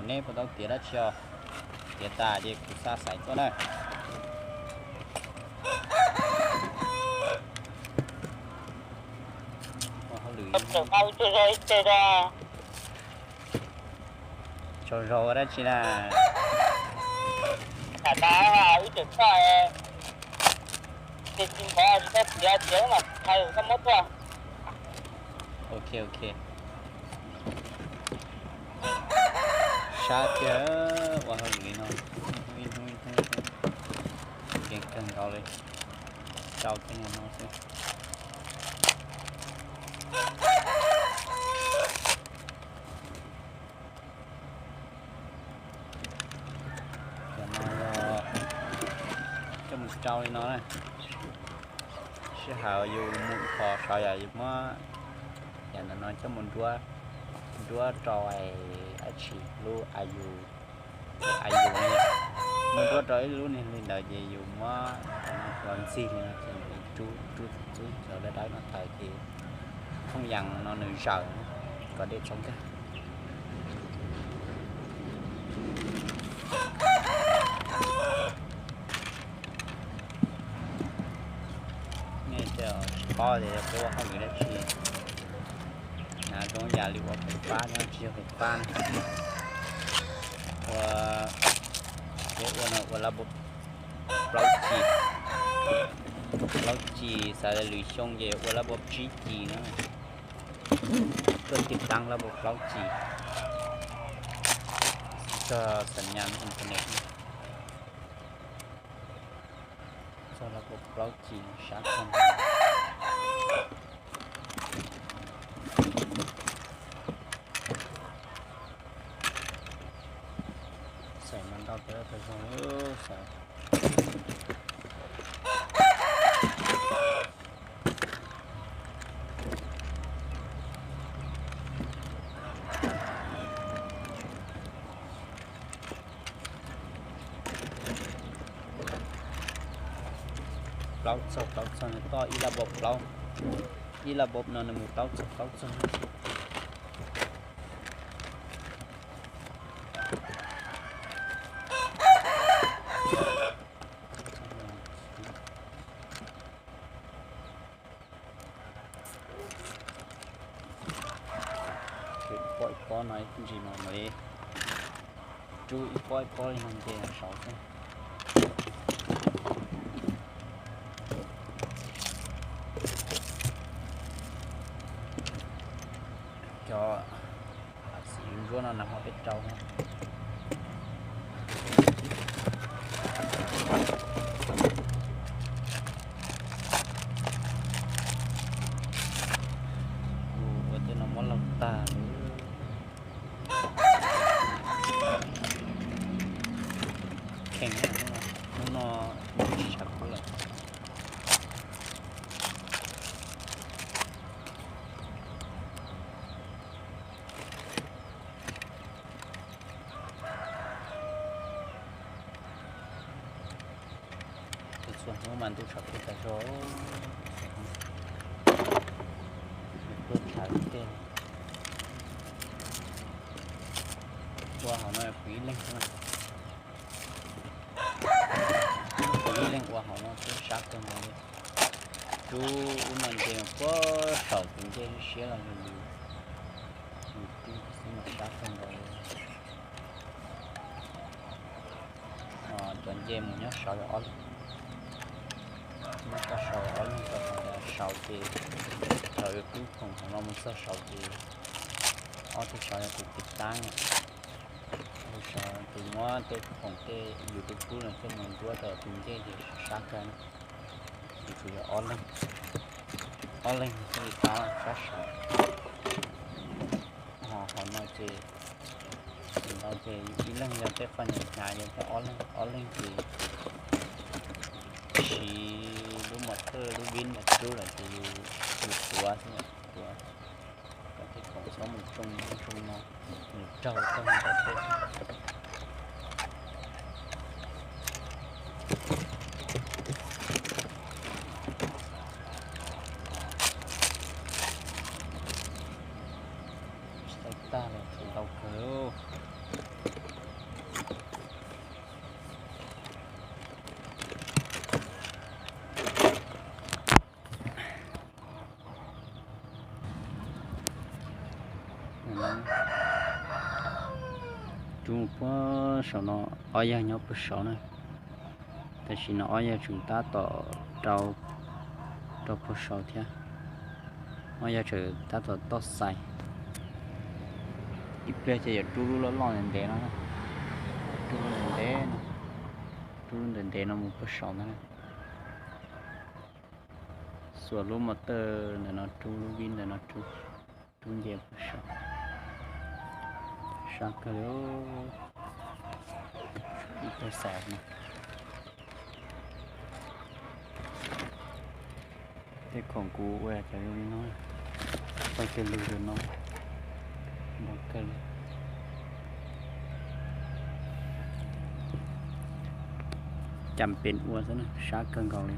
Neb puas tau tiav dab tsi os? Tiav tas ces kuv xa xaiv tuaj na. Ua hauj lwm. Tsaug zog dab tsi na? Tham tas wb tseem txog, ces tsis ntxov tsis tau tiav tiav mas thaij koj muab tuaj. Ok ok. Sab tiag, ua hauj lwm li no ib hnub ib hnub ib hnub, nkees kawg nkaus li, rau tej niag no xwb. Cov no yog coj mus rau li no na. Sij hawm yus mus qhov saud yom, yus muab yam ntawm no coj mus nruab, nruab rau dab tsi lub a yus, a yus no yom. Muab nruab rau ib lub niag li ntawd ces yus muab los ntxig li no ces yus rub, rub cov dawb dawb no tawm ces thooj yam no nws zawm kom dej txhob nkag. Nej tsis paub tias yog peb ua hauj lwm dab tsi, hnav zoo yam li ua fais fab no tsis yog fais fab na. Ua, peb ua no ua lab npua plaub ci, plaub ci xav tias lwm xyoo ces ua lab npua tsib ci na. Tuaj tiv taab lab npua plaub ci, txog xam nyas internet. Txog lab npua plaub ci sab kawg. Xaim mas ntau tiag tiag zoo xaim. Plaub txog plaub txog, nws toj ib lab npua plaub, ib lab npua no nws mus plaub txog plaub txog. Ib pob ib pob no ib ntsis mas mam li rub ib pob ib pob li no nce saud xwb. Cov xim ntsuab no nag hmo peb rau no. Ua tej no muab laug tag. Kheej, hnub no tsis tshav kub lawm. Txhua hnub mas ntuj tshav kub tas zog. Tuaj tshav tej. Ua hauv no kuv ib leeg xwb na. Kuv ib leeg ua hauv no twb sab kawg nkaus li. Rub ub no nce puag saum tus ncej siab los yog yus, yus rub xwb mas sab kawg nkaus li. Cov nce mus nyob saud yog ob leeg, nyob sab saud ob leeg, rau qhov tias saud ces thaum yus rub khoom hauv no mus txog saud ces ob tug saud yog tus tiv taab, tus saud tus muab tej khoom tej yus rub rub no coj mus nruab rau tus ncej ces sab kawg. Ces tsuas yog ob leeg, ob leeg thiaj li tab sab saud. Ho hauv no ces tsis ntau ces ib leeg yog tej qhov nyuam hnyav, yog tej ob leeg, ob leeg ces siv lub mos thawj lub vib no rub lawm ces yus tuav xwb, tuav kom tej khoom txhob mus tsoo ub tsoo no, nws raug tag nrho tej. Tsis tau tag los tseem ntau kawg. Rub puag saum no, ob yawg nyob puag saud na. Tam sim no ob yawg tseem tab tom rau, rau puag saud thiab. Ob yawg tseem tab tom toj xais. Ib pliag ces yuav rub lub loj loj ntev ntev no, rub lub ntev ntev no, rub lub ntev ntev no mus puag saud ntag na. Xuas lub mos tawj ntawm no rub, lub vib ntawm no rub, rub nce puag saud. Sab kawg li. Ib pliag xais no. Tej khoom kuv ua cov zoo li no, tau kiag lug rau no, ntau kawg li. Cas pem ua xwb na, sab kawg nkaus li.